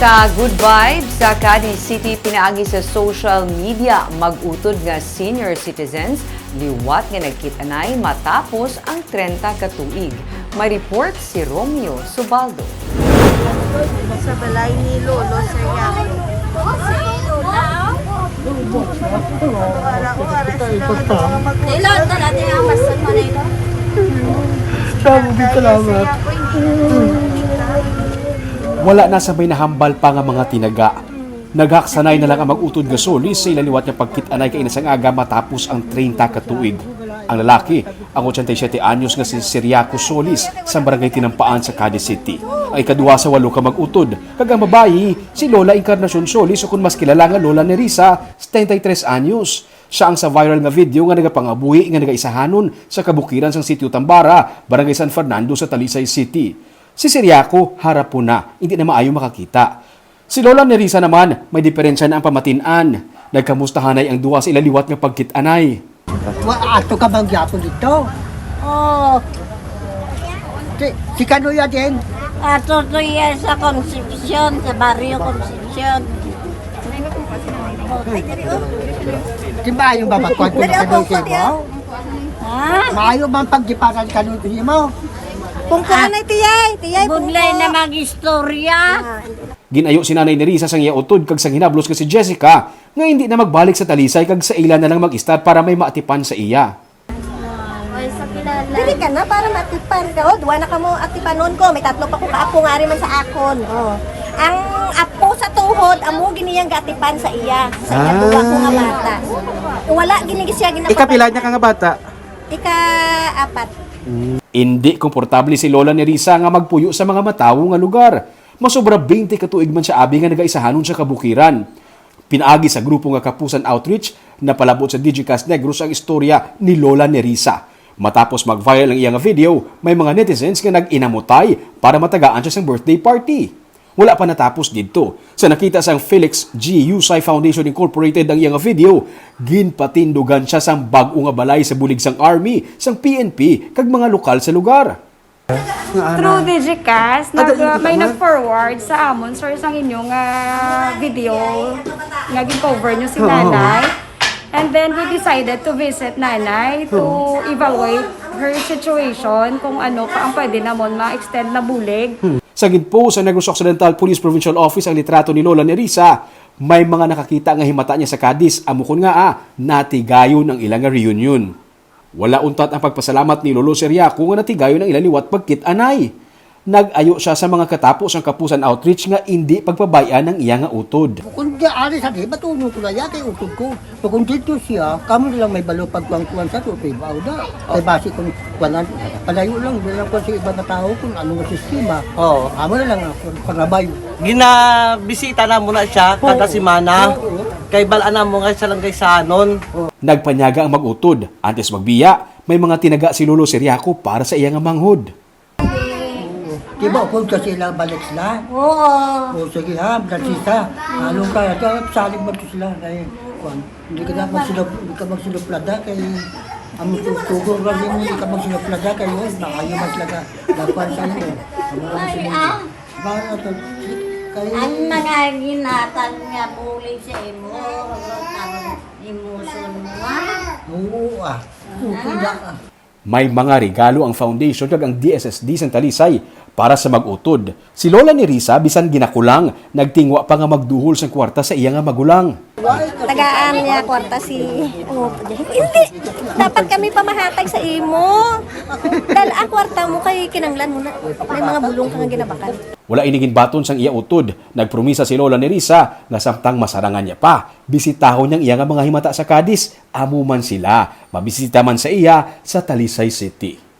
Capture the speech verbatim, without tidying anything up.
Sa Good Vibes sa Cadiz City, pinaagi sa social media, mag-utod nga senior citizens liwat nga nagkit-anay matapos ang trenta ka tuig. May report si Romeo Subaldo. Sa balay ni Lolo Seriaco. Wala na sa may nahambal pa nga mga tinaga. Naghaksanay na lang ang mag-utod nga solis sa ila liwat nga pagkit-anay kaina sang aga matapos ang treinta ka tuig. Ang lalaki, ang ochenta y siete anyos nga si Siriaco Solis sa Barangay Tinampaan sa Cadiz City. Ang ikaduha sa walo ka mag-utod, kag ang babayi, si Lola Encarnacion Solis, o kon mas kilala nga Lola Nerissa, setenta y tres anyos. Siya ang sa viral nga video nga nagapangabuhi nga nagaisahanon sa kabukiran sang Sitio Tambara, Barangay San Fernando sa Talisay City. Si Siriaco, harapon na, hindi na maayo makakita. Si Lola Nerissa naman, may diferensya na ang pamatin-an. Nagkamustahanay ang duha sa ila liwat nga pagkit-anay. Wa, ato ka bang gyapon dito? Oh. Si, si Kanuya din? Ato to iya sa Concepcion, sa Barrio Concepcion. Di ba yung babakwan ko Dali, na Kanuya opo, mo? Ha? Maayo bang pagdiparan Kanuya mo? Kung kuan ay tiyay, tiyay, kung Budlay ko- na mag-istorya. Ah, Ginayo si Nanay Nerissa sang iya utod kag sang hinablos nga si Jessica nga hindi na magbalik sa Talisay kag sa ila na lang mag-istar para may maatipan sa iya. Dili ka na para maatipan ka. Oh, duwa na kamo atipanon ko. May tatlo pa ko ka apo nga ari man sa akon. Oh. Ang apo sa tuhod, amo gini ang gaatipan sa iya. Sa iya Ah. duwa ko nga bata. Wala gini siya ginapatay. Ikapila niya ka nga bata? Ika-apat. Indi komportable si Lola Nerissa nga magpuyo sa mga matawo nga lugar. Masobra twenty ka tuig man siya abi nga nagaisahanon sa kabukiran. Pinaagi sa grupo nga Kapusan Outreach, napalabot sa Digicast Negros ang istorya ni Lola Nerissa. Matapos mag-viral ang iya nga video, may mga netizens nga nag-inamutay para matagaan siya sang birthday party. Wala pa natapos didto. Sa nakita sang Felix G Yusay Foundation Incorporated ang iya nga video, ginpatindugan siya sang bag-o nga balay sa bulig sang Army, sang P N P, kag mga lokal sa lugar. Through Digicast, Ah, nag-, dali, may dali. nag-forward sa amon, sir, sang inyo nga video nga gin-cover nyo si Oo. Nanay. And then we decided to visit Nanay to Oo. evaluate her situation, kung ano pa ang pwede namon ma-extend na bulig. Sa gin-post sa Negros Occidental Police Provincial Office ang litrato ni Lola Nerissa, may mga nakakita nga himata niya sa Cadiz, amo kon nga, ah, natigayon ang ila nga reunion. Wala untat ang pagpasalamat ni Lolo Seriaco nga natigayon ang ila liwat pagkit-anay. Nag-ayo sia sa mga katapo sang Kapusan Outreach nga indi pagpabay-an ang iya nga utod. Kung di ari sa di, batunon ko na ya kay utod ko. So, kung dito siya, kamo na lang may balo pagkuan-kuan sa to, kay Bauda. Kay basi kung kuanan, palayo lang, di lang ko sa iba nga tao kung ano nga sistema. Oo. Amo na lang ang pangabay. Ginabisita na mo na siya kada Oo. semana. Oo. Kay bal-an na mo nga siya lang kay sanon. Nagpanyaga ang mag-utod. Antes magbiya, may mga tinaga si Lolo Seriaco para sa iya nga manghod. Di ba, upod ka sila, balik sila? Oo. O, sige ha, Francisca. Ano ka, ito, salig mo to sila. Kay, kuwan, hindi ka na magsulap-, hindi ka magsulap-lada kay ang tutugon kasi mo, hindi ka magsulap-lada kay, oh, nakayo mas laga. Dapat sa inyo. Ano lang Ay, sila? ah. Ba, ito, kay Ang mga ginatag nga bulig sa imo, karon imuson mo, ah. Oo, ah. Okay na, ah. May mga regalo ang foundation kag ang D S S D sang Talisay para sa mag-utod. Si Lola Nerissa, bisan ginakulang, nagtingwa pa nga magduhol sang kwarta sa iya nga magulang. Tagaan niya kwarta si, oh, hindi. Dapat kami pamahatag sa imo. Dala ang kwarta mo kay kinanglan mo na. May mga bulong ka nga ginabakan. Wala ini ginbaton sang iya utod. Nagpromisa si Lola Nerissa nga samtang masarangan niya pa, bisitahon niya ang iya nga mga himata sa Cadiz. Amo man sila, mabisita man sa iya sa Talisay City.